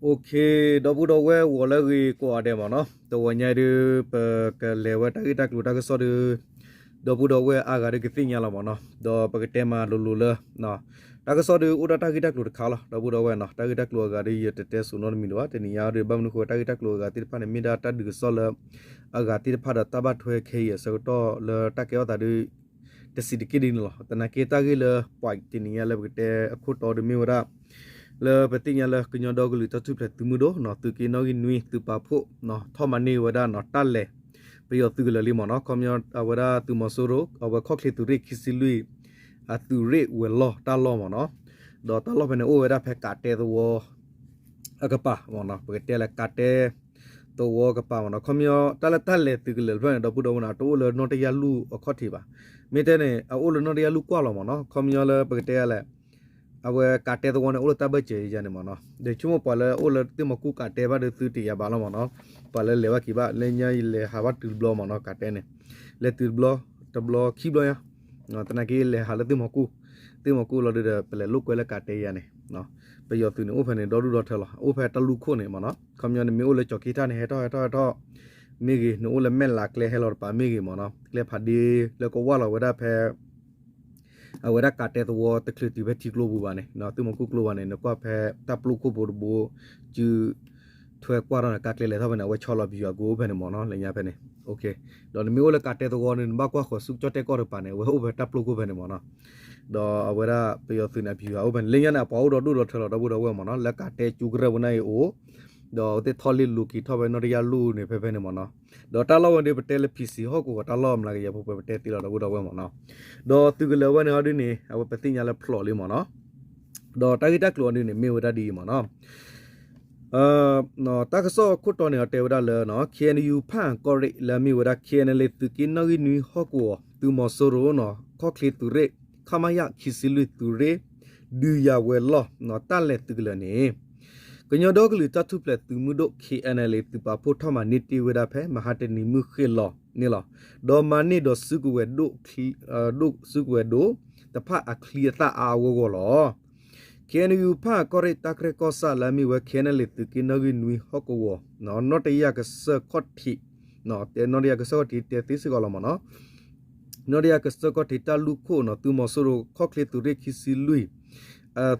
ဒီပုၢ်ဒီဝဲၢ် ဂီၤလၢအဂ့ၤကိးဂၤဒဲးမ့ၢ်နီၤ, တဂီၤညါအံၤဒုး ပကလဲၤဝဲတၢ်ဂ့ၢ်တၢ်ကျိၤတၢ်ကစီၣ်ဒီး ဒီပုၢ်ဒီဝဲၢ်အါဂၤဒုးကသ့ၣ်ညါလီၤမ့ၢ်နီၤ, ဒီးပကတဲမးလိၤလိၤလၢ တၢ်ကစီၣ်ဒုးအိၣ်ဒၣ်တၢ်ဂ့ၢ်တၢ်ကျိၤတခါလီၤ ဒီပုၢ်ဒီဝဲၢ်နီၤ, တၢ်ဂ့ၢ်တၢ်ကျိၤအဂၤဒုး ယတတဲစိာ်နီတမံၤဒံးဘၣ်, တနံၤညါအံၤဒုး ဘၣ်မနုၤဃိတၢ်ဂ့ၢ်တၢ်ကျိၤအဂၤသ့ၣ်တဖၣ်န့ၣ် မ့ၢ်ဒၣ်တၢ်ဒုးကစီၣ်လၢ အဂၤသ့ၣ်တဖၣ်ဒီးတၢ်ဘၣ်ထွဲခဲအံၤအဆၢကတီၢ်လၢတၢ်ကဲထီၣ်သးဒုး တဆံးတက့ၢ်ဒ်န့ၣ်လီၤ. သနာ်က့တၢ်ဂ့ၢ်လၢပှၤတနံၤညါလၢပကတဲအခိၣ်တီဒုးမ့ၢ်ဝဲဒၣ် လၢပသ့ၣ်ညါလၢကညီဒီကလုာ်တၢ်ထူၣ်ဖျဲးသုးမုၢ်ဒိၣ်နီၤ, သုးက့နီၣ်ဂံၢ်နွံ သုးပာ်ဖှိၣ် ထီၣ်မၤန့ၢ်ဝဲဒၣ်နီၤ တၢ်လဲၤ ပယီၤသုးကလၢၤလံမ့ၢ်နီၤ, ခီပညီအဝဲဒၣ်သုးမီၤစိရိၤ အဝဲခီၣ်ချ့သုးရ့ၣ်ခံဆံလွံၢ် အသုးရ့ၣ်ဝဲၤလီၢ်တၢ်လီၢ်မ့ၢ်နီၤ, ဒီးတၢ်လီၢ်ဖဲန့ၣ်အိၣ်ဝဲဒၣ်ဖဲကးတဲသဝီ အကပၤမ့ၢ်နီၤ, ပကတဲလၢကးတဲသဝီကပၤမ့ၢ်နီၤ, ခီပညီတၢ်လၢတၢ်လဲၤသုးကလၢၤတဖျၢၣ်န့ၣ် ဒီပုၢ်ဒီဝဲၢ်နီၤ တအိၣ်လၢနီၣ်တယၢ်လူၢ်အခီၣ်ထံးဘၣ်, မ့ၢ်တဲန့ၣ် အအိၣ်လၢနီၣ်တယၢ်လူၢ်ကွၢ်လီၤမ့ၢ်နီၤ, ခီပညီလၢပကတဲလဲၣ် အဝဲကးတဲသဝီန့ၣ် အိၣ်လၢတၢ်ဘၢၣ်စၢၤယၤန့ၣ်မ့ၢ်နီၤ, ဒီးဆိကမိၣ်ပှၤလၢအိၣ်လၢသ့ၣ်မီၤကူၣ်ကးတဲဘၣ်ဒီးသုတယၤဘၣ်လီၤမ့ၢ်နီၤ, ပှၤလၢလဲၤဘၣ်က့ၤဘၣ် လၢညါယလဲၤဟးဘၣ်တုၤတဘျီမ့ၢ်နီၤ, ကးတဲန့ၣ် လဲၤတုၤတဘျီ တဘျီခံဘျီညါ သနာ်က့လဲၤဟးလၢသ့ၣ်မီၤကူၣ်, သ့ၣ်မီၤကူၣ်လီၤဒုးဒီး ပလဲၤလိာ်ကွဲလၢကးတဲယၤန့ၣ်, ပယီၤသုးန့ၣ်အိၣ်ဖဲန့ၣ် ဒီဒူၣ်ဒီထၢလီၤ, အိၣ်ဖဲတၢ်လူၢ်ခိၣ်န့ၣ်မ့ၢ်နီၤ, ခီပညီန့ၣ်မ့ၢ်အိၣ်လၢကၠီၤခံထၣ်န့ၣ် ဟဲထီၣ်ဟဲထီၣ်ဟဲထီၣ်, မ့ၢ်ဂ့ၤ နအိၣ်လၢမဲၢ်လးကျဲဟဲလီၤတပၤမ့ၢ်ဂ့ၤမ့ၢ်နီၤ, ကျဲဖးဒ့လၢကဝၢ်လီၤဝဲဒၣ်ဖဲ အဝဲဒၣ်ကးတဲသဝီတချုးတုၤဖဲထံကျိပူၤဘၣ်န့ၣ်, သ့ၣ်မီၤကူၣ်ကျိဘၣ်န့ၣ် နကွၢ်ဖဲတၢ်ပျိၢ်ခိၣ်ဖိတဘိ စု ထွဲကွၢ်ထီၣ်န့ၣ် ကါကျဲလဲၤထီၣ်ဖဲန့ၣ် အဝဲဆီလီၤပယီၤအကျိအိၣ်ဖဲန့ၣ်မ့ၢ်နီၤ လၢညါဖဲန့ၣ်, ဒီးနမ့ၢ်အိၣ်လၢကးတဲသဝီန့ၣ် နဘၣ်ကွၢ်ဃီၤဆူကၠီၣ်တဲၣ်ကီၢ်တကပၤန့ၣ် အဝဲအိၣ်ဖဲတၢ်ပျိၢ်ခိၣ်ဖဲန့ၣ်မ့ၢ်နီၤ, ဒီးအဝဲဒၣ်ပယီၤသုးန့ၣ် အပယီၤအိၣ်ဖဲန့ၣ် လၢညါန့ၣ် အပှၤအိၣ်ဒီဒူၣ်ဒီထၢလီၤ ဒီပုၢ်ဒီဝဲၢ်မ့ၢ်နီၤ လၢကးတဲကၠူကရၢၢ်ပူၤန့ၣ်အံၤအိၣ်, ဒီးအဝဲသ့ၣ်ထီၣ်လ့လိၤက့ၤထီၣ်ဖဲနီၣ်တယၢ်လူၢ်န့ၣ် ဖဲဖဲန့ၣ်မ့ၢ်နီၤ, ဒီးတၢ်လီၢ်ဝဲန့ၣ် ပတဲလၢ PC ဟီၣ်ကဝီၤတၢ်လီၢ်မျးကယၤဖိ ပတဲသ့လီၤ ဒီပုၢ်ဒီဝဲၢ်မ့ၢ်နီၤ, ဒီးသုးကလၢၤဝဲန့ၣ်အီၤဒ်န့ၣ် အဝဲပသ့ၣ်ညါလၢဖျိးလံမ့ၢ်နီၤ, ဒီးတၢ်ဂ့ၢ်တၢ်ကျိၤအီၤဒ်န့ၣ် မ့ၢ်ဝဲဒၣ်ဒ်အံၤမ့ၢ်နီၤ တၢ်ကစီၣ်ခိၣ်တီန့ၣ် အတဲဝဲဒၣ်လၢ KNU ဖၣ်အၣ်ကီၢ်ရ့ၣ် လၢအမ့ၢ်ဝဲဒၣ် KNLA သုးက့နီၣ်ဂံၢ်နွံဟီၣ်ကဝီၤ သုးမီၤစိရိၤ ခီၣ်ချ့သုးရ့ၣ် ခမရ ခံဆံလွံၢ် သုးရ့ၣ် ဒုးယၤဝဲၤလီၢ် တၢ်လဲၤသုးကလၢၤန့ၣ် ကညီဒီကလုာ်တၢ်ထူၣ်ဖျဲးသုးမုၢ်ဒိၣ် KNLA သုးပာ်ဖှိၣ်ထီၣ်မၤန့ၢ်တ့ၢ်ဝဲဒၣ်ဖဲ မဟါတနံၤမုၢ်ဃ့ၢ်လီၤန့ၣ်လီၤ. ဒီးမၤန့ၢ်ဒီးစုကဝဲၤဒိၣ် ဒိၣ်စုကဝဲၤဒိၣ်တဖၣ်အချံအသၣ်အါအါဂီၢ်ဂီၢ်လီၤ. KNU ဖၣ်အၣ်ကီၢ်ရ့ၣ်တၢ်ကရၢကီၢ်ဆၣ်လၢအမ့ၢ်ဝဲ KNLA သုးက့နီၣ်ဂံၢ်နွံဟီၣ်ကဝီၤ နီၣ်တယၢ်ကစၢၢ်ခီၣ်ထံး နီၣ်တယၢ်ကစၢၢ်ခီၣ်ထံးတဲသ့စ့ၢ်ကီးလီၤမ့ၢ်နီၤ နီၣ်တယၢ်ကစၢၢ်ခီၣ်ထံးတၢ်လူၢ်ခိၣ်နီၤ သုးမီၤစိရိၤခီၣ်ချ့သုးရ့ၣ်ခံဆံလွံၢ်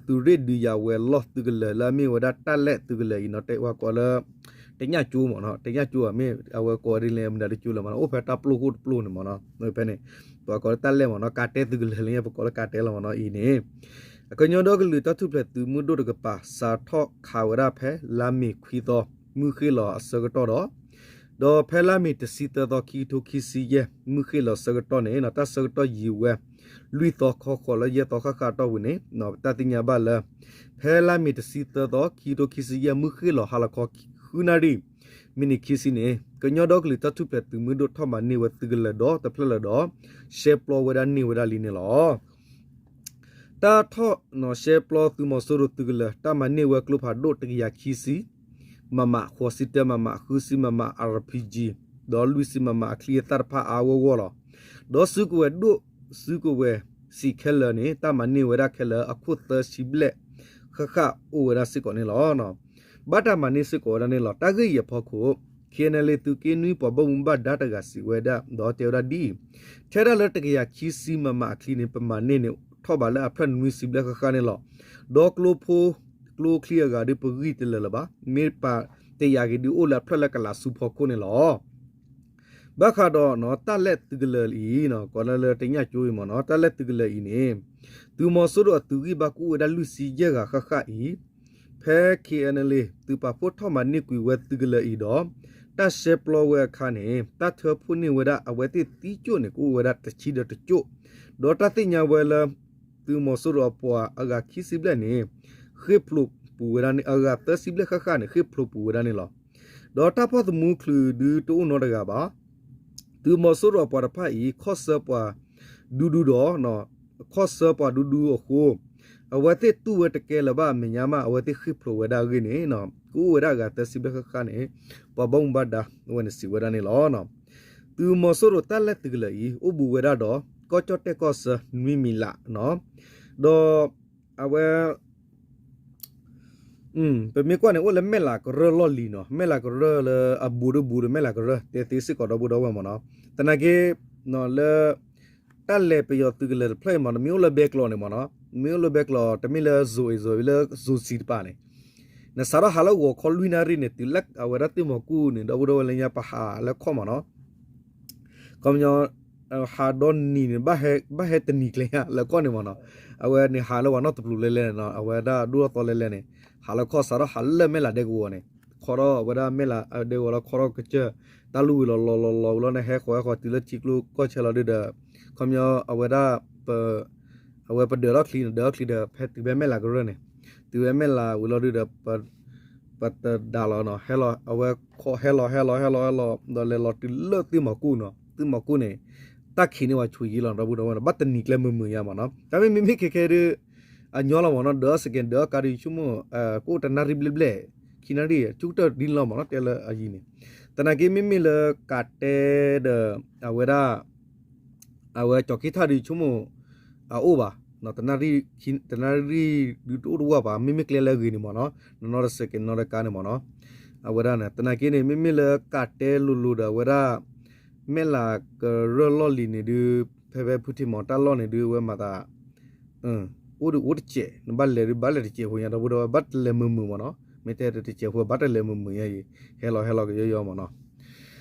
သုးရ့ၣ်ဒုးယၤဝဲၤလီၢ်သုးကလၢၤလၢအမ့ၢ်ဝဲဒၣ်တၢ်လဲၣ်သုးကလၢၤအံၤနီၤ တဲဝဲကိးလၢ တညၣ်ကၠိမ့ၢ်နီၤ တညၣ်ကၠိမ့ၢ် အဝဲကိးဝဲဒ်လဲၣ်မနုၤတကၠိလၢမ့ၢ်နီၤ အိၣ်ဖဲတၢ်ပျိၢ်ခိၣ်တပျိၢ်န့ၣ်မ့ၢ်နီၤ ဖဲန့ၣ် ပှၤကိးလၢတၢ်လဲၣ်မ့ၢ်နီၤ ကးတဲသုးကလၢၤလၢညါ ပကိးလၢကးတဲလီၤမ့ၢ်နီၤ အံၤန့ၣ် ကညီဒီကလုာ်တၢ်ထူၣ်ဖျဲးသုးမုၢ်ဒိၣ်တကပၤ စးထီၣ်ခးဝဲဒၣ်ဖဲလါမ့ၤခွံသီ မုၢ်ဃ့ၢ်လီၤအဆၢကတီၢ်ဒီး ဒီးဖဲလါမ့ၤတဆံသၢသီ ခံကထိခံဆံယဲၢ် မုၢ်ဃ့ၢ်လီၤဆၢကတီၢ်န့ၣ် တၢ်ဆၢကတီၢ်ယံာ်ဝဲ လွံၢ်သီခီဃီၤလၢယဲၢ်သီဃၣ်ဃၣ်အတီၢ်ပူၤန့ၣ် တၢ်သ့ၣ်ညါဘၣ်လၢ ဖဲလါမ့ၤတဆံသၢသီ ခံကထိခံဆံယဲၢ် မုၢ်ဃ့ၢ်လီၤဟါလီၤခီ ဃုနၣ်ရံၣ် မံးနံးခံဆံန့ၣ် ကညီဒီကလုာ်တၢ်ထူၣ်ဖျဲးသုးမုၢ်ဒိၣ်ထီၣ်မၤန့ၢ်ဝဲသုးကလၢၤဒီးတဖျၢၣ်လၢၤဒီး ရှဲပျီဝဲဒၣ်န့ၢ်ဝဲဒၣ်လံန့ၣ်လီၤ. တၢ်ထီၣ်နီၤရှဲပျီသုးမီၤစိရိၤသုးကလၢၤ တၢ်မၤန့ၢ်ဝဲကျိဖးဒိၣ်တကယၤခံဆံ မမ ဃိးဆံတၢ မမ ဃုဆံ မမ RPG ဒီးလွံၢ်ဆံ မမ အချံအသၣ်တဖၣ်အါအါဂီၢ်ဂီၢ်လီၤ. ဒီးစုကဝဲၤဒိၣ် စုကဝဲၤစံးခဲလၢာ်န့ၣ် တၢ်မၤန့ၢ်ဝဲဒၣ်ခဲလၢာ်အခိၣ်သၢဆံဘျဲၣ်ဃၣ်ဃၣ်အိၣ်ဝဲဒၣ်စ့ၢ်ကီးန့ၣ်လီၤ. ဘၣ်တၢ်မၤန့ၢ်စ့ၢ်ကီးဝဲဒၣ်န့ၣ်လီၤ. တၢ်ဂ့ၢ်အံၤအဖီခိၣ် KNLA သုးက့နွံပှၤဘၣ်မူဘၣ်ဒါတဂၤစံးဝဲဒၣ် ဒီးတဲဝဲဒၣ်ဒ်အံၤ, ထဲဒၣ်လၢတကယၤခံဆံ မမ အချံန့ၣ် ပမၤန့ၢ်န့ၣ် ထီၣ်ဘးလၢအဖျၢၣ်နွံဆံဘျဲၣ်ဃၣ်ဃၣ်န့ၣ်လီၤ. ဒီးကျိဖိ ကျိချံအဂၤဒီး ပဂံၢ်တလၢာ်လၢၤဘၣ်. မ့ၢ်ပာ်တယာ်က့ၤဒုးအိၣ်လၢအဖျၢၣ်လၢကလးဆူဖီခိၣ်န့ၣ်လီၤ. ဘၣ်ဃးဒီးတၢ်လဲၣ်သုးကလၢၤအံၤ ကိးလၢလၢတညၣ်ကၠိအံၤမ့ၢ်နီၤ တၢ်လဲၣ်သုးကလၢၤအံၤန့ၣ် သုးမီၤစိရိၤအသုးဂံၢ်ဘါကအိၣ်ဝဲဒၣ်လွံၢ်ဆံယဲၢ်ဂၤဃၣ်ဃၣ်အံၤ ဖဲ KNLA သုးပာ်ဖှိၣ်ထီၣ်မၤန့ၢ်ကွံာ်ဝဲသုးကလၢၤအံၤဒီး တၢ်ရှဲပျီဝဲအခါန့ၣ် တၢ်ထၢဖှိၣ်န့ၢ်ဝဲဒၣ်အဝဲသ့ၣ်သံကၠိၣ်န့ၣ် ကအိၣ်ဝဲဒၣ်တဆံဒီးတကၠိၣ်, ဒီးတၢ်သ့ၣ်ညါဝဲလၢ သုးမီၤစိရိၤအပှၤအဂၤခံဆံဘျဲၣ်န့ၣ် ဃ့ၢ်ဖျိးပူၤဝဲဒၣ်န့ၣ် အဂၤသၢဆံဘျဲၣ်ဃၣ်ဃၣ်န့ၣ် ဃ့ၢ်ဖျိးပူၤဝဲဒၣ်န့ၣ်လီၤ. ဒီးတၢ်ဖီၣ်သမူချုးဒုးတအိၣ်နီတဂၤဘၣ်. သုးမီၤစိရိၤအပှၤတဖၣ်အံၤ ခီၣ်ဆၢပှၤဒူဒူဒီး ခီၣ်ဆၢပှၤဒူဒူအဃိ အဝဲသ့ၣ်တူၢ်ဝဲတကဲလၢၤဘၣ်အမဲာ်ညါမး အဝဲသ့ၣ်ဃ့ၢ်ဖျိးဝဲဒၣ်အဂ့ၢ်န့ၣ် ကအိၣ်ဝဲဒၣ်အဂၤသၢဆံဘျဲၣ်ဃၣ်ဃၣ်န့ၣ် ပှၤဘၣ်မူဘၣ်ဒါအဝဲန့ၣ်စံးဝဲဒၣ်န့ၣ်လီၤ. သုးမီၤစိရိၤတၢ်လဲၣ်သုးကလၢၤအံၤ အိၣ်ဘူးဝဲဒၣ်ဒီး ကီၢ်ကၠီၣ်တဲၣ်ကီၢ်ဆၢနွံမံၤလး ဒီးအဝဲ ပမ့ၢ်ကွၢ်န့ၣ် အိၣ်လၢမဲၢ်လးကရၢၢ်လီၢ်လံၤနီၤ, မဲၢ်လးကရၢၢ်လၢအဘူးဒီးဘူးဒီးမဲၢ်လးကရၢၢ် တဲသ့စ့ၢ်ကီးဒီပုၢ်ဒီဝဲၢ်မ့ၢ်နီၤ. သနာ်က့ လၢ တၢ်လဲၤပယီၤသုးကလၢၤတဖျၢၣ်အံၤမ့ၢ်နီၤ နမ့ၢ်အိၣ်လၢဘဲကျိာ်န့ၣ်မ့ၢ်နီၤ, မ့ၢ်အိၣ်လၢဘဲကျိာ် တမ့ၢ်လၢ zone A zone လၢ zone C တပၤန့ၣ် နစးထီၣ်ဟးလၢဂီၤခီလွံၢ်နၣ်ရံၣ်န့ၣ် တုၤလၢအဝဲဒၣ်သ့ၣ်မီၤကူၣ်န့ၣ် ဒီပုၢ်ဒီဝဲၢ်လၢညါ ပဟးလၢခီၣ်မ့ၢ်နီၤ ခီပညီ ဟးဒီနံၤန့ၣ် ဘၣ်ဟဲတနံၤကျဲညါလၢခီၣ်န့ၣ်မ့ၢ်နီၤ, အဝဲန့ၣ်ဟးလၢပှၤနီၣ်တပျူၤလဲၤလဲၤန့ၣ်နီၤ, အဝဲဒၣ်ဒိၣ်ထီၣ်သီလဲၤလဲၤန့ၣ် ဟးလၢခီၣ်စးထီၣ်ဟးလၢမဲၢ်လးဒဲကဝီၤန့ၣ်, ခီထီၣ်အဝဲဒၣ်မဲၢ်လးဒဲကဝီၤလီၤ ခီထီၣ်ကစၢၢ် တၢ်လူၢ်ဝံၤလီၤလီၤလီၤလီၤဝံၤလီၤန့ၣ် ဟဲဃီၤဟဲဃီၤတုၤလၢထံကျိကီၢ်ဆၢလီၤဒုဒီး ခီပညီအဝဲဒၣ် အဝဲပဒၢးထီၣ်ချံန့ၣ် ဒၢးထီၣ်ချံဒီး ဖဲတုၤဖဲမဲၢ်လးကရၢၢ်န့ၣ်, တုၤဖဲမဲၢ်လးဝံၤလီၤဒုဒီး ပတဒါလီၤနီၤ, ဟဲလီၤ အဝဲခီဟဲလီၤဟဲလီၤဟဲလီၤဟဲလီၤ ဒီးလဲၤလီၤတုၤလၢသ့ၣ်မီၤကူၣ်နီၤ, သ့ၣ်မီၤကူၣ်န့ၣ် တၢ်ခံးန့ၢ်ဝဲဆူၣ်ယံၤလီၤ ဒီပုၢ်ဒီဝဲၢ်နီၤ, ဘၣ်တနံၤကျဲမုာ်မုာ်ညါမ့ၢ်နီၤ, တၢ်မ့မ့ၢ်ခဲခဲဒု အညီလီၤမ့ၢ်နီၤ, ဒၢးစက့ၤဒၢးကါဒု ဆိကမိၣ် ကအိၣ်တနၣ်ရံၣ်ဘျဲၣ်ဘျဲၣ် ခံနၣ်ရံၣ် ဆူကတၢၢ်ဒ်န့ၣ်လီၤမ့ၢ်နီၤ, တဲလၢအယံၤန့ၣ်, သနာ်က့မ့မ့ၢ်လၢကးတဲဒီး အဝဲဒၣ် အဝဲကၠီၤက့ထၣ်ဒု ဆိကမိၣ် အအိၣ်ဘၣ်, တနၣ်ရံၣ်ဒုတအိၣ်တဝၢ်ဘၣ် မ့မ့ၢ်ကျဲလၢအဂ့ၤန့ၣ်မ့ၢ်နီၤ, နီၢ်နီၢ်တစက့ၤနီၢ်တကါန့ၣ်မ့ၢ်နီၤ, အဝဲဒၣ်န့ၣ် သနာ်က့န့ၣ် မ့မ့ၢ်လၢကးတဲလိၤလိၤဒီးအဝဲဒၣ် မဲၢ်လးကရၢၢ်လီၢ်လံၤန့ၣ်ဒု ဖဲဖဲဖုထံမီၤတၢ်လီၢ်န့ၣ်ဒု အဝဲမၤသး အိၣ်ဒုးအိၣ်တစဲး နဘၣ်လဲၤဒုးဘၣ်လဲၤတစဲးဖိညါ ဒီပုၢ်ဒီဝဲၢ် ဘၣ်တလဲၤမုာ်မုာ်မ့ၢ်နီၤ, မ့ၢ်တဲတစဲးဖိဘၣ်တလဲၤမုာ်မုာ်ညါအံၤ ဟဲလီၤဟဲလီၤကယီယီမ့ၢ်နီၤ,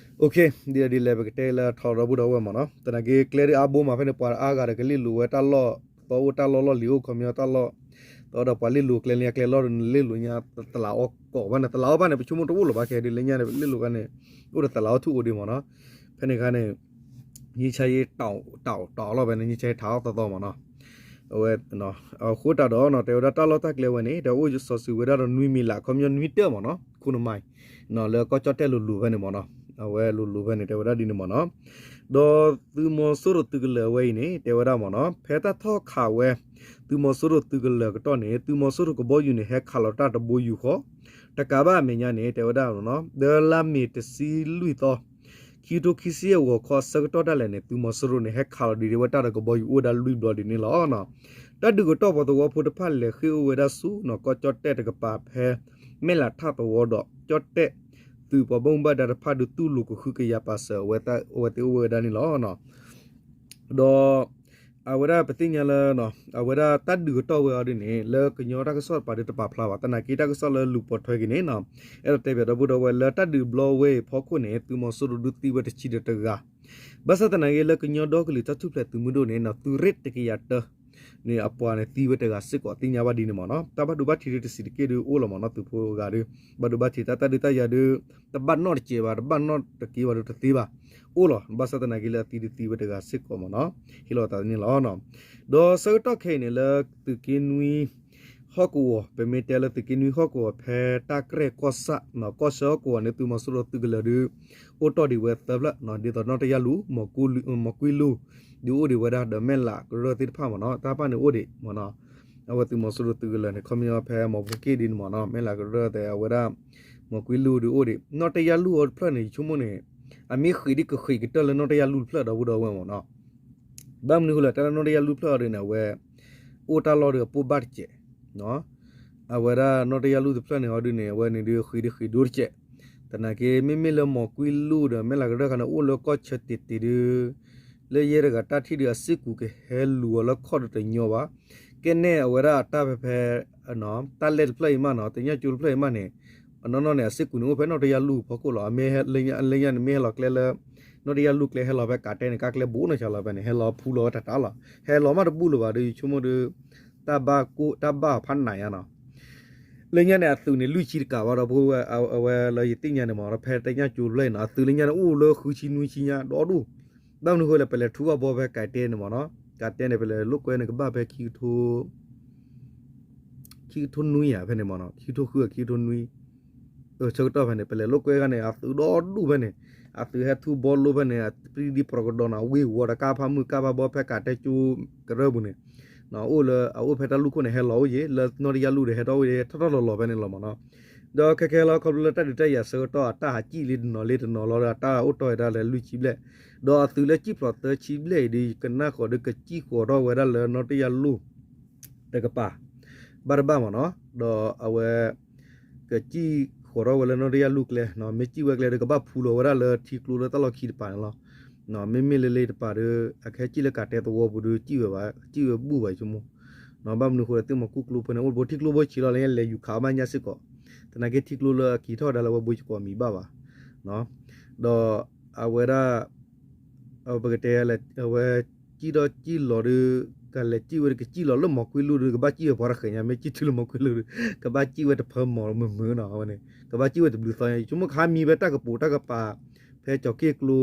သ့ၣ်ဒ်လဲၣ်ပကတဲလၢထီဒီပုၢ်ဒီဝဲၢ်မ့ၢ်နီၤ, သနာ်က့ကျဲဒုးအါဘိမးဖဲန့ၣ် ပှၤအါဂၤဒီးကလ့ၣ်လိၤဝဲတၢ်လီၢ် သီအိၣ်တၢ်လီၢ်လီၢ်လံၤအိၣ်ခီပညီတၢ်လီၢ် သီဒီးပှၤလ့ၣ်လိၤကျဲလၢညါကျဲလီၢ်ဒုးနလ့ၣ်လိၤညါ သလးအီၣ်ကိးဘၣ်န့ၣ် သလးအီၣ်ဘၣ်န့ၣ် ပဆိကမိၣ်တအိၣ်လၢၤဘၣ်ခဲဒုးလၢညါန့ၣ် လ့ၣ်လိၤခါန့ၣ် အိၣ်ဒီးသလးအီၣ်ထူၣ်အိၣ်ဒံးမ့ၢ်နီၤ, ဖဲန့ၣ်ခါန့ၣ် ညံဆါယ့ တၢ်အီၣ်လီၤဖဲန့ၣ် ညံဆါယ့ထးအီၣ်သီသီမ့ၢ်နီၤ, အဝဲ အဃိတၢ်ဒီးနီၤ တဲဝဲဒၣ်တၢ်လီၢ်တၢ်ကျဲဝဲန့ၣ် ဒီးအိၣ်စီၤစုၤဝဲဒၣ်ဒီးနွံမံၤလး ခီပညီနွံတၢၢ်မ့ၢ်နီၤ ခိၣ်နမါအံၤ လၢကီၢ်ကၠီၣ်တဲၣ်လိၤလိၤဖဲန့ၣ်မ့ၢ်နီၤ, အဝဲလိၤလိၤဖဲန့ၣ် တဲဝဲဒၣ်ဒ်န့ၣ်မ့ၢ်နီၤ, ဒီးသုးမီၤစိရိၤသုးကလၢၤအဝဲအံၤန့ၣ် တဲဝဲဒၣ်မ့ၢ်နီၤ ဖဲတၢ်ထီၣ်ခးဝဲ သုးမီၤစိရိၤသုးကလၢၤကတီၢ်န့ၣ် သုးမီၤစိရိၤကဘီယူၤန့ၣ် ဟဲခးလီၤတၢ်တဘိယူၢ်ဃီ တကးဘၣ်အမဲာ်ညါန့ၣ် တဲဝဲဒၣ်မ့ၢ်နီၤ ဒီးလါမ့ၤတဆံလွံၢ်သီ ခံကထိခံဆံယဲၢ်ဂီၤခီအဆၢကတီၢ်ဒၣ်လဲာ်န့ၣ် သုးမီၤစိရိၤန့ၣ် ဟဲခးလီၤဒံးဝဲတၢ်ဒီးကဘီယူၤအိၣ်ဝဲဒၣ်လွံၢ်ဘျီဒ်န့ၣ်လီၤ. တၢ်ဒုးကတီၢ်ပှၤသဝီဖိတဖၣ်လဲၤဃ့ၢ်အိၣ်ဝဲဒၣ်ဆူနီၤ ကီၢ်ကၠီၣ်တဲၣ်တကပၤဖဲ မဲၢ်လးထၣ်သဝီဒီး ကၠီၣ်တဲၣ်သုးပှၤဘၣ်မူဘၣ်ဒါတဖၣ်ဒုးတူၢ်လိာ်ကဃုကယၤပာ်စၢၤအဝဲသ့ၣ်အိၣ်ဝဲဒၣ်န့ၣ်လီၤ. ဒီး အဝဲဒၣ်ပသ့ၣ်ညါလၢ အဝဲဒၣ်တၢ်ဒုးကတီၢ်ဝဲအီၤဒ်န့ၣ် လၢကညီတၢ်ကစီၣ်တပၤဒုးတပာ်ဖျါဘၣ် သနာ်က့တၢ်ကစီၣ်လၢလူၤပိာ်ထွဲက့ၤန့ၣ် အဲၣ်ဒိးတဲဘၣ်ဒီပုၢ်ဒီဝဲၢ်လၢတၢ်ဒုးဘျီဝဲအံၤဖီခိၣ်န့ၣ် သုးမီၤစိရိၤဒုးသံဝဲတဆံဒီးတဂၤ ဘၣ်ဆၣ်သနာ်က့လၢကညီဒီကလုာ်တၢ်ထူၣ်ဖျဲးသုးမုၢ်ဒိၣ်န့ၣ် သုးရ့ၣ်တကယၤတၢ န့ၣ်အပှၤန့ၣ်သံဝဲတဂၤစ့ၢ်ကီးသ့ၣ်ညါဘၣ်ဒ်န့ၣ်မ့ၢ်နီၤ တၢ်ဘၣ်ဒိဘၣ်ထံးဒုးတဆံးတက့ၢ်ဒုးအိၣ်လီၤမ့ၢ်နီၤ သုးဖိအဂၤဒုး ဘၣ်ဒိဘၣ်ထံးတၢ်တၢ်ဒုးတၢ်ယၤဒုး တဘၣ်နီၣ်တစဲးဘၣ် တဘၣ်နီၣ်တက့ၢ်ဘၣ်ဒုးတသ့ဘၣ် အိၣ်လီၤ ဘၣ်ဆၣ်သနာ်က့လၢအသံဒုးသံဝဲတဂၤစ့ၢ်ကီးမ့ၢ်နီၤ ဟ့ၣ်လီၤသးန့ၣ်လီၤ. ဒီးဆၢကတီၢ်ခဲအံၤန့ၣ်လၢသုးက့နွံ ဟီၣ်ကဝီၤ ပမ့ၢ်တဲလၢသုးက့နွံဟီၣ်ကဝီၤဖဲတၢ်ကြဲၢ်ကီၢ်ဆၣ် ကီၢ်ဆၢဟီၣ်ကဝီၤန့ၣ် သုးမီၤစိရိၤသုးကလၢၤဒုး အိၣ်တီၢ်ဒံးဝဲသၢဖျၢၣ် ဒ်သိးနီၣ်တယၢ်လူၢ် မီၤကွံလူၢ် ဒုးအိၣ်ဒံးဝဲဒၣ်ဒီးမဲၢ်လးကရၢၢ်သ့ၣ်တဖၣ်မ့ၢ်နီၤ တၢ်တဖၣ်န့ၣ်အိၣ်ဒံးမ့ၢ်နီၤ အဝဲသုးမီၤစိရိၤသုးကလၢၤန့ၣ် ခီပညီဖဲမီၤဖိက့ၣ်ဒ်န့ၣ်မ့ၢ်နီၤ မဲၢ်လးကရၢၢ်သဲးအဝဲဒၣ် မီၤကွံလူၢ်ဒုးအိၣ်ဒံး နီၣ်တယၢ်လူၢ်အီၤတဖျၢၣ်န့ၣ် ယဆိကမိၣ်န့ၣ် အမ့ၢ်ဃံးဒ်ကဃံးကတၢၢ်လၢနီၣ်တယၢ်လူၢ်တဖျၢၣ်ဒီပုၢ်ဒီဝဲၢ်မ့ၢ်နီၤ ဘၣ်မနုၤဃိလဲၣ် တၢ်လၢနီၣ်တယၢ်လူၢ်တဖျၢၣ်အီၤဒုးန့ၣ် အဝဲ အိၣ်တၢ်လီၢ်ဒုးအပိၢ်ဘၣ်တစဲး အဝဲဒၣ်နီၣ်တယၢ်လူၢ်တဖျၢၣ်န့ၣ်အီၤဒုးန့ၣ် အဝဲန့ၣ်ဒုးဃံးဒ်ဃံးဒိၣ်တစဲး သနာ်က့မ့မ့ၢ်လၢမီၤကွံလူၢ်ဒီးမဲၢ်လးကရၢၢ်ခါန့ၣ် အိၣ်လၢကီၢ်ဆၢတ့ၢ်တ့ၢ်ဒုး လၢယဲတဂၤတၢ်ထံၣ်ဒုးအစ့ၢ်ကီးကဟဲလူၤအီၤလၢခီၣ်ဒီးတညီဘၣ် ကဲနဲၣ်အဝဲဒၣ်အတၢ်ဖဲဖဲ တၢ်လဲၢ်တဖျၢၣ်အံၤမးနီၤ တညၣ်ကၠိတဖျၢၣ်အံၤမးန့ၣ် အနီၢ်နီၢ်န့ၣ် အစ့ၢ်ကီးန့ၣ်အိၣ်ဖဲနီၣ်တယၢ်လူၢ်ဖီခိၣ်လီၤ အမ့ၢ်လၢညါန့ၣ်မ့ၢ်ဟဲလီၤကျဲလၢ နီၣ်တယၢ်လူၢ်ကျဲဟဲလီၤဖဲကးတဲန့ၣ် ကါကျဲဘူးနီၢ်ဆါလီၤဖဲန့ၣ် ဟဲလီၤဖူလီၤဝဲတၢ်တၢ်လီၤ ဟဲလီၤမးတဘူးလၢၤဘၣ်ဒီး ယဆိကမိၣ်ဒီး တၢ်ဘၣ်ကိၣ်တၢ်ဘၣ်အဖးနးညါနီၤ လၢညါန့ၣ် အသုးန့ၣ်လွံၢ်ဆံတကးဘၣ်ဒီး ပဝဲအဝဲလၢယသ့ၣ်ညါန့ၣ်မး ဖဲတညၣ်ကၠိတဖျၢၣ်အံၤနီၤ အသုးလၢညါန့ၣ် အိၣ်လၢဃုဆံနွံဆံညါဒီဒူၣ် ဘၣ်မနုၤဃိလဲၣ် ပလဲၤထူဘၣ်ဘီဖဲကးတဲန့ၣ်မးနီၤ ကးတဲန့ၣ် ပလဲၤလိာ်ကွဲန့ၣ် ကဘၣ်ဖဲခံကထိ ခံကထိနွံဧါ ဖဲန့ၣ်မးနီၤ ခံကထိဃု ခံကထိနွံ ဆၢကတီၢ်ဖဲန့ၣ် ပလဲၤလိာ်ကွဲခါန့ၣ် အသုးဒီဒူၣ်ဖဲန့ၣ် အသုးဟဲထူဘီလိဖဲန့ၣ် အပြံဒံပြကဒီးနီၤ ဝ့ၤဝီၤဒီးကါဖးမုၢ် ကါဖးဘီဖဲကးတဲကၠိကရၢၢ်ပူၤန့ၣ် အိၣ်လၢအအိၣ်ဖဲတၢ်လူၢ်ခိၣ်န့ၣ် ဟဲလီၤအိၣ်ယံၤ လၢနီၣ်တယၢ်လူၢ်ဒီးဟဲထီၣ်အိၣ်ယံၤ ထီၣ်ထီၣ်လီၤလီၤဖဲန့ၣ်လီၤမးနီၤ ဒီးခဲခဲလီၤ ခီဖျိလၢတၢ်ဒုးတၢ်ယၤဆၢကတီၢ် အတၢ်ဟးကံၣ်လံတနီၤလံတနီၤလီၤဒီး အတၢ်အိၣ်တီၢ်ဝဲဒၣ်လၢလွံၢ်ဆံဘျဲၣ် ဒီးအသုးလၢကံၣ်ဖျိးသၢဆံဘျဲၣ်အံၤဒီး ယကနၣ်ဃီၤဒီးကစံၣ်ဃီၤထီၣ်ဝဲဒၣ်လၢနီၣ်တယၢ်လူၢ် တကပၤ ဘၣ်တဘၣ်မးနီၤ ဒီးအဝဲ ကစံၣ်ဃီၤထီၣ်ဝဲလၢနီၢ်တယၢ်လူၢ်ကျဲ, မ့ၢ်စံၣ်ဝဲကျဲဒီး ကဘၣ်ဖူလီၤဝဲဒၣ်လၢထံကျိလၢတၢ်လီၢ်ခံတပၤန့ၣ်လီၤ. မ့မ့ၢ်လၢလ့တပၤဒီး အကဟဲစံၣ်လၢကးတဲသဝီပူၤဒီး စံၣ်ဝဲဘၣ်, စံၣ်ဝဲဘူၣ်ဘၣ်ဆိကမိၣ်. ဘၣ်မနုၤအဃိဒီး သ့ၣ်မီၤကူၣ်ကျိဖဲန့ၣ် အိၣ်တဘိထံကျိဘိဆံးလီၤလၢညါ လဲၤယူၤခးအီၣ်ဘၣ်ညၣ်စ့ၢ်ကီး, သနာ်က့ထံကျိလၢအက့ၤထီၣ်ဝဲဒၣ်လၢဝဲဘိစ့ၢ်ကီးမံၤဘၣ်ဘၣ်. ဒီးအဝဲဒၣ် ပကတဲလဲၣ် အဝဲစံၣ်ထီၣ်စံၣ်လီၤဒီး ကလဲၤစံၣ်ဝဲဒီး ကစံၣ်လီၤလၢမီၤကွ့လူၢ်ဒီး ကဘၣ်စံၣ်ဝဲပှၤတဃဲၤညါ, မ့ၢ်စံၣ်တုၤလၢမီၤကွ့လူၢ်ဒီး ကဘၣ်စံၣ်ဝဲတဖၢမီၤမုာ်မုာ်နီၤ, အဝဲန့ၣ် ကဘၣ်စံၣ်ဝဲတဘျုးသီညါ, ယဆိကမိၣ်ခါမံၤဖဲတၢ်ကပိာ်တၢ်ကပၤ ဖဲကၠီၤက့ၣ်ကျိ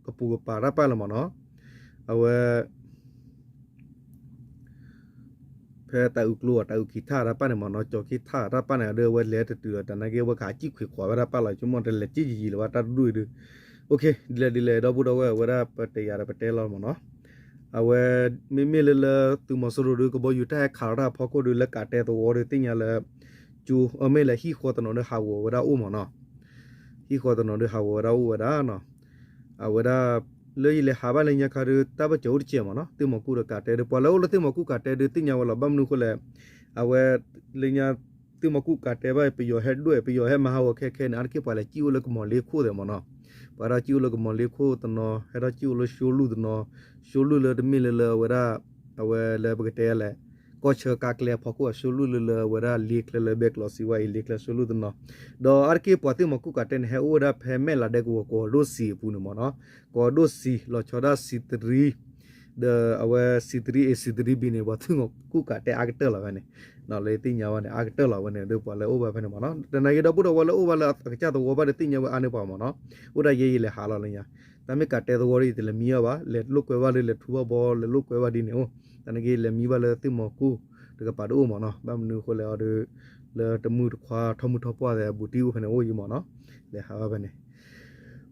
ကပိာ်ကပၤတၢ်ပၢ်လၢမ့ၢ်နီၤ, အဝဲ ဖဲတၢ်အုးကျိ တၢ်အုးခံထၣ်တၢ်ပၢ်န့ၣ်မ့ၢ်နီၤ, ကၠီၤက့ၣ်ထၣ်တၢ်ပၢ်န့ၣ်ဒီး အဝဲလဲၤတတုၤဒီး တနာ်က့ဝဲခးစံၣ်ခွဲးခွးဝဲတၢ်ပၢ်လီၤ, ယဆိကမိၣ်တလဲၤစံၣ်ယံာ်ယံာ်လၢၤဘၣ်တၢ်တဒူၣ်အံၤဒီး, ဒ်လဲၣ်ဒ်လဲၣ် ဒီပုၢ်ဒီဝဲၢ် အဝဲဒၣ်ပတယၤဒီးပတဲလီၤမ့ၢ်နီၤ, အဝဲ မ့မ့ၢ်လၢလၢသုးမီၤစိရိၤဒီး ကဘီယူၤတၢ်ဟဲခးလီၤတၢ်အဖီခိၣ်ဒီး လၢကးတဲသဝီဒီး သ့ၣ်ညါလၢ ကၠိ အမ့ၢ်လၢဟံၣ်ဃီတနီၤဒီးဟးဂီၤဝဲဒၣ်အိၣ်မ့ၢ်နီၤ, ဟံၣ်ဃီတနီၤဒီးဟးဂီၤဝဲဒၣ်အိၣ်ဝဲဒၣ်နီၤ, အဝဲဒၣ် လၢယလဲၤဟးဘၣ်လၢညါခါဒီး တၢ်ဘၢၣ်စၢၤအိၣ်တစဲးမ့ၢ်နီၤ, သ့ၣ်မီၤကူၣ်ဒီးကးတဲဒီး ပှၤလၢအိၣ်လၢသ့ၣ်မီၤကူၣ်ကးတဲဒီး သ့ၣ်ညါဝဲလီၤ, ဘၣ်မနုၤအဃိလဲၣ်, အဝဲ လၢညါ သ့ၣ်မီၤကူၣ်ကးတဲဘၣ် ပယီၤဟဲဒွဲၣ် ပယီၤဟဲမၤဟးဂီၤခဲခဲန့ၣ် အါတက့ၢ်ပှၤလဲၤစံၣ်အိၣ်လၢကမီၤလ့ခိၣ်သ့ၣ်မ့ၢ်နီၤ, ပှၤဟဲထီၣ်စံၣ်အိၣ်လၢကမီၤလ့ခိၣ်တနီၤ, ဟဲထီၣ်စံၣ်အိၣ်လၢၡိလူၢ်တနီၤ, ၡိလူၢ်လၢတမ့ၢ်လၢလၢအဝဲဒၣ် အဝဲလၢပကတဲလဲၣ် ကီၢ်ဆၢကါကျဲအဖီခိၣ် အၡိလူၢ်လၢလၢအဝဲဒၣ်လ့ချၢလၢဘဲကျီးစံးဝဲအံၤ လ့ချၢၡိလူၢ်တနီၤ, ဒီးအါတက့ၢ်ပှၤသ့ၣ်မီၤကူၣ်ကးတဲန့ၣ် ဟဲအိၣ်ဝဲဒၣ်ဖဲမဲၢ်လးဒဲကဝီၤ ကီၢ်ဒိၣ်စံာ်အပူၤန့ၣ်မ့ၢ်နီၤ, ကီၢ်ဒိၣ်စံာ် လီၤဆီဒၣ်စံာ်တရံ ဒီးအဝဲစံာ်တရံ A စံာ်တရံ B န့ၣ် ပှၤသ့ၣ်မီၤကူၣ်ကးတဲအါကတၢၢ်လီၤဝဲန့ၣ်, လၢသ့ၣ်ညါဝဲန့ၣ် အါကတၢၢ်လီၤဝဲန့ၣ် ဒီးပှၤလၢအိၣ်ဘၣ်ဖဲန့ၣ်မ့ၢ်နီၤ, တနာ်က့ဒီပုၢ်ဒီဝဲၢ်လၢအိၣ်ဘၣ်လၢအကစၢ်သဝီဘၣ်ဒီးသ့ၣ်ညါဝဲအါန့ၢ်ပှၤမ့ၢ်နီၤ, အိၣ်ဒၣ်ယဲယလဲၤဟးလီၤလၢညါ, တၢ်မ့ၢ်ကးတဲသဝီဒီးယတလဲၤမံဘၣ်ဘၣ်, လဲၤလိာ်ကွဲဘၣ်ဒီးလဲၤထူဘၣ်ဘီ လဲၤလိာ်ကွဲဘၣ်ဒ်န့ၣ်အိၣ်, တနာ်က့လဲၤမံဘၣ်လၢသ့ၣ်မီၤကူၣ်တကပၤတအိၣ်မ့ၢ်နီၤ, ဘၣ်မနုၤအဃိလဲၣ်အီၤဒီး လၢတမုၢ်တခွါထီၣ်မုၢ်ထီၣ်ပှၢ်သဲးအဘူးတံၢ်အိၣ်ဖဲန့ၣ်အိၣ်ယံမ့ၢ်နီၤ, လဲၤဟးဘၣ်ဖဲန့ၣ်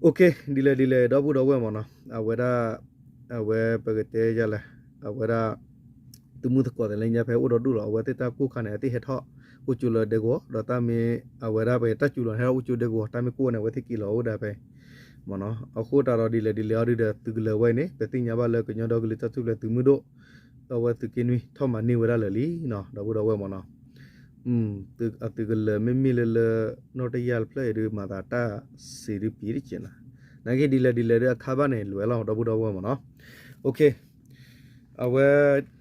OK, ဒ်လဲၣ်ဒ်လဲၣ် ဒီပုၢ်ဒီဝဲၢ်မ့ၢ်နီၤ, အဝဲဒၣ် အဝဲပကတဲယလဲၣ်, အဝဲဒၣ် သုးမုၢ်သကိးသ့ၣ်လၢညါဖဲအိၣ်ဒီးဒူၣ်လီၤ, အဝဲသ့ၣ်တၢ်ကိၢ်ခါန့ၣ် အသ့ၣ်ဟဲထီၣ်အိၣ်ကၠိလၢဒဲကဝီၤ, ဒီးတၢ်မ့ၢ် အဝဲဒၣ်ပတၢ်စူၤလီၤ ဟဲထီၣ်အိၣ်ကၠိဒဲကဝီၤ, တၢ်မ့ၢ်ကိၢ်န့ၣ် အဝဲသ့ၣ်က့ၤလီၤအိၣ်ဒၣ်ဖဲ မ့ၢ်နီၤ, အဃိသတးဒီးဒ်လဲၣ်ဒ်လဲၣ်အီၤဒုဒီး သုးကလၢၤဝဲအံၤန့ၣ် ပသ့ၣ်ညါဘၣ်လၢကညီဒီကလုာ်တၢ်ထူၣ်ဖျဲးသုးမုၢ်ဒိၣ် အဝဲသုးက့နွံထီၣ်မၤန့ၢ်ဝဲဒၣ်လၢာ်လံနီၤ, ဒီပုၢ်ဒီဝဲၢ်မ့ၢ်နီၤ အသုးကလၢၤမ့မ့ၢ်လၢလၢ နီၢ်တယၢ်တဖျၢၣ်အံၤဒီး မၤသးတၢ်စံးဒုပံၤတက့ၢ်နီၤ, နာ်က့ဒ်လဲၣ်ဒ်လဲၣ်ဒီးအခါဘၣ်န့ၣ် လွဲၤလီၤ ဒီပုၢ်ဒီဝဲၢ်မ့ၢ်နီၤ, OK, အဝဲ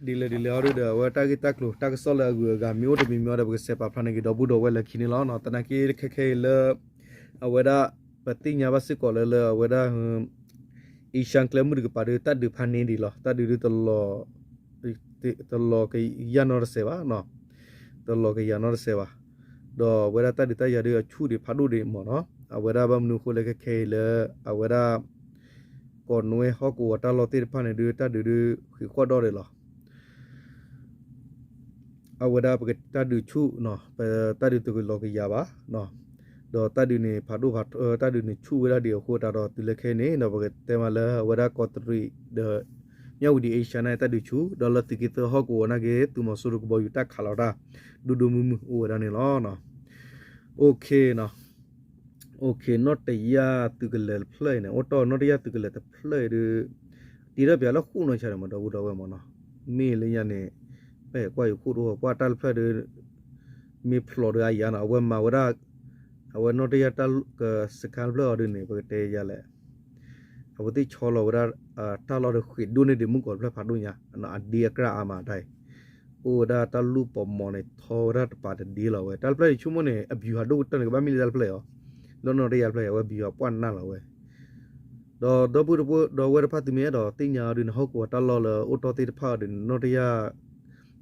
ဒ်လဲၣ်ဒ်လဲၣ်အီၤဒုဒီး အဝဲတၢ်ဂ့ၢ်တၢ်ကျိၤတၢ်ကစီၣ်လၢအဂုၤအဂၤမ့ၢ်အိၣ်တမံၤမံၤအီၤဒီး ပကစဲးပာ်ဖျါန့ၢ်က့ၤဒီပုၢ်ဒီဝဲၢ်လၢခံန့ၣ်လီၤ, သနာ်က့ခဲခဲအံၤလၢ အဝဲဒၣ် ပသ့ၣ်ညါဘၣ်စ့ၢ်ကီးလၢလၢအဝဲဒၣ် အ့ရှါကျဲမုၢ်တကပၤဒီး တၢ်ဒုးဖးန့ၢ်ဒံးလီၤ, တၢ်ဒုးဒုး တလီၤကယၤနီတစဲးဘၣ်, တလီၤကယၤနီတစဲးဘၣ်, ဒီးအဝဲဒၣ်တၢ်ဒုးတၢ်ယၤဒုးအဆူၣ်ဒံးဖးဒိၣ်ဒံးမ့ၢ်နီၤ, အဝဲဒၣ်ဘၣ်မနုၤအဃိလဲၣ်ခဲခဲအံၤလၢ အဝဲဒၣ် ကီးနွဲဟီၣ်ကဝီၤတၢ်လီၢ်သ့ၣ်တဖၣ်န့ၣ်ဒုး တၢ်ဒုးဒုးဃံးဃီၣ်ဒီၣ်ဒံးလီၤ. အဝဲဒၣ်ပကတၢ်ဒုးဆူၣ်, ပတၢ်ဒုးတလီၤကယၤဘၣ်, ဒီးတၢ်ဒုးန့ၣ်ဖးဒိၣ်ဖးထီ, တၢ်ဒုးန့ၣ်ဆူၣ်ဝဲဒၣ်ဒံးအဃိသတးဒီး တုၤလၢခဲအံၤန့ၣ်ဒီး ပကတဲမးလၢအဝဲဒၣ်ကီးတရံးဒီး မၠၣ်ဝတံၤအ့ရှါန့ၣ် တၢ်ဒုးဆူၣ်, ဒီးလၢသုးက့သၢဟီၣ်ကဝီၤနာ်က့ သုးမီၤစိရိၤကဘီယူၤတၢ်ခးလီၤတၢ် ဒိၣ်ဒိၣ်မုၢ်မုၢ်အိၣ်ဝဲဒၣ်န့ၣ်လီၤ. OK, OK, နီၢ်တယၢ်သုးကလၢၤတဖျၢၣ်အံၤန့ၣ် အိၣ်တီၢ်နီၢ်တယၢ်သုးကလၢၤတဖျၢၣ်အံၤဒီး တ့ထီၣ်ပၠးလၢဃိၣ်နီၢ်ဆါန့ၣ်မ့ၢ်ဒီပုၢ်ဒီဝဲၢ်မ့ၢ်နီၤ, မ့ၢ်လၢညါန့ၣ် ပကွၢ်ယဃိၣ်တအိၣ် ပှၢ်တၢ်တဖျၢၣ်ဒီး မ့ၢ်ဖျိးဒီးအယၤနီၤ အဝဲမၤဝဲဒၣ် အဝဲနီၢ်တယၢ်တၢ်ကစခါတဖျၢၣ်အီၤဒုးန့ၣ် ပကတဲယၤလဲၣ် အဝဲသ့ၣ်ဆီလီၤဝဲဒၣ် တၢ်လီၢ်ဒီးဃ့ၢ်ဒိၣ်န့ၢ်ဒံးမုၢ်ကီၢ်တဖျၢၣ်ဖးဒိၣ်ညါ အဒ့အကြၢးအါမးတၢ်အံၤ အိၣ်ဝဲဒၣ်တၢ်လူၢ်ပိာ်မီၤန့ၣ် ထီဝဲဒၣ်တပၤတဒ့လီၤဝဲ တၢ်တဖျၢၣ်အံၤဆိကမိၣ်န့ၣ် အဗျူဟာဒိၣ်ကတၢၢ်န့ၣ် ကဘၣ်မ့ၢ်လၢတၢ်တဖျၢၣ်အံၤအီၤ လၢနီၢ်တယၢ်တဖျၢၣ်အံၤ အဝဲဗျူဟာပှၢ်နၢ်လီၤဝဲ ဒီးဒီပုၢ်ဒီဝဲၢ်တဖၣ်သုမ့ၢ်အဲၣ်ဒိးသ့ၣ်ညါအီၤဒုးန့ၣ် ဟီၣ်ကဝီၤတၢ်လီၢ်လၢအိၣ်တီၢ်သ့ၣ်တဖၣ်အီၤဒုးန့ၣ် နီၢ်တယၢ်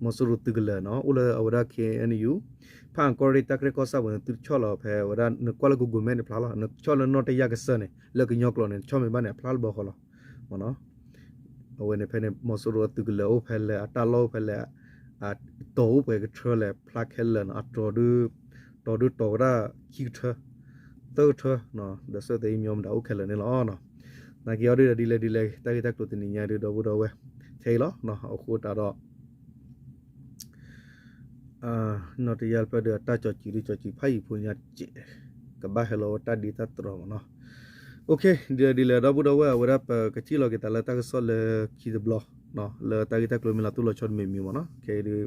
မီၤစိရိၤသုးကလၢၤနီၤ အိၣ်လၢအဝဲဒၣ် K N U ဖၣ်အၣ်ကီၢ်ရ့ၣ်တၢ်ကရၢကီၢ်ဆၣ်ပူၤန့ၣ် သုတဆီၣ်လီၤဖဲအဝဲဒၣ် နကွၢ်လၢ Google Map န့ၣ်ဖျါလီၤ နဆီၣ်လၢနီၢ်တယၢ်ကစၢၢ်န့ၣ် လၢကညီကျိာ်န့ၣ် နဆီၣ်မ့ၢ်ဘၣ်န့ၣ် အဖျါလၢဘီဃီလီၤ မ့ၢ်နီၤ အဝဲန့ၣ်ဖဲန့ၣ် မီၤစိရိၤအသုးကလၢၤအိၣ်ဖဲလဲၣ် အတၢ်လီၢ်အိၣ်ဖဲလဲၣ် အတီၤအိၣ်ပှဲၤကထြၢလဲၣ် ဖျါခဲလၢာ်နီၤ အတီၤဒု တီၤဒုတီၤဝဲဒၣ်ခံကထြၢ သၢကထြၢ ဒီးစၢၢ်သဲအံၤမညီမတၤအိၣ်ခဲလၢာ်န့ၣ်လီၤ. နာ်က့အီၤဒုဒီးဒ်လဲၣ်ဒ်လဲၣ် တၢ်ဂ့ၢ်တၢ်ကျိၤတနံၤညါဒုဒီပုၢ်ဒီဝဲၢ် ထဲအံၤလီၤ အဃိသတးဒီး နီၢ်တယၢ်တဖျၢၣ်ဒီးအတၢ်ကၠီၤစူၤဒုကၠီၤစူၤဖးယံၤဖိညါစဲး ကဘၣ်ဟဲလီၤဝဲတၢ်ဒ့တၢ်တြီၤမ့ၢ်နီၤ. OK ဒ်လဲၣ်ဒ်လဲၣ်ဒီပုၢ်ဒီဝဲၢ် အဝဲဒၣ်ပကထံၣ်လိာ်က့ၤသးလၢတၢ်ကစီၣ်လၢခံတဘျီ လၢတၢ်ဂ့ၢ်တၢ်ကျိၤမ့ၢ်လီၤတိၢ်လီၤဆီတမံၤမံၤမ့ၢ်နီၤ ခဲအံၤဒု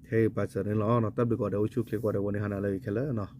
ထဲအံၤပာ်စၢၤန့ၣ်လီၤ တၢ်ဘျုးကိးဂၤဒဲး အိၣ်ဆူၣ်အိၣ်ချ့ကိးဂၤဒဲး ဝံၤန့ၣ်ဟါနၤလၢအဂ့ၤခဲလၢာ်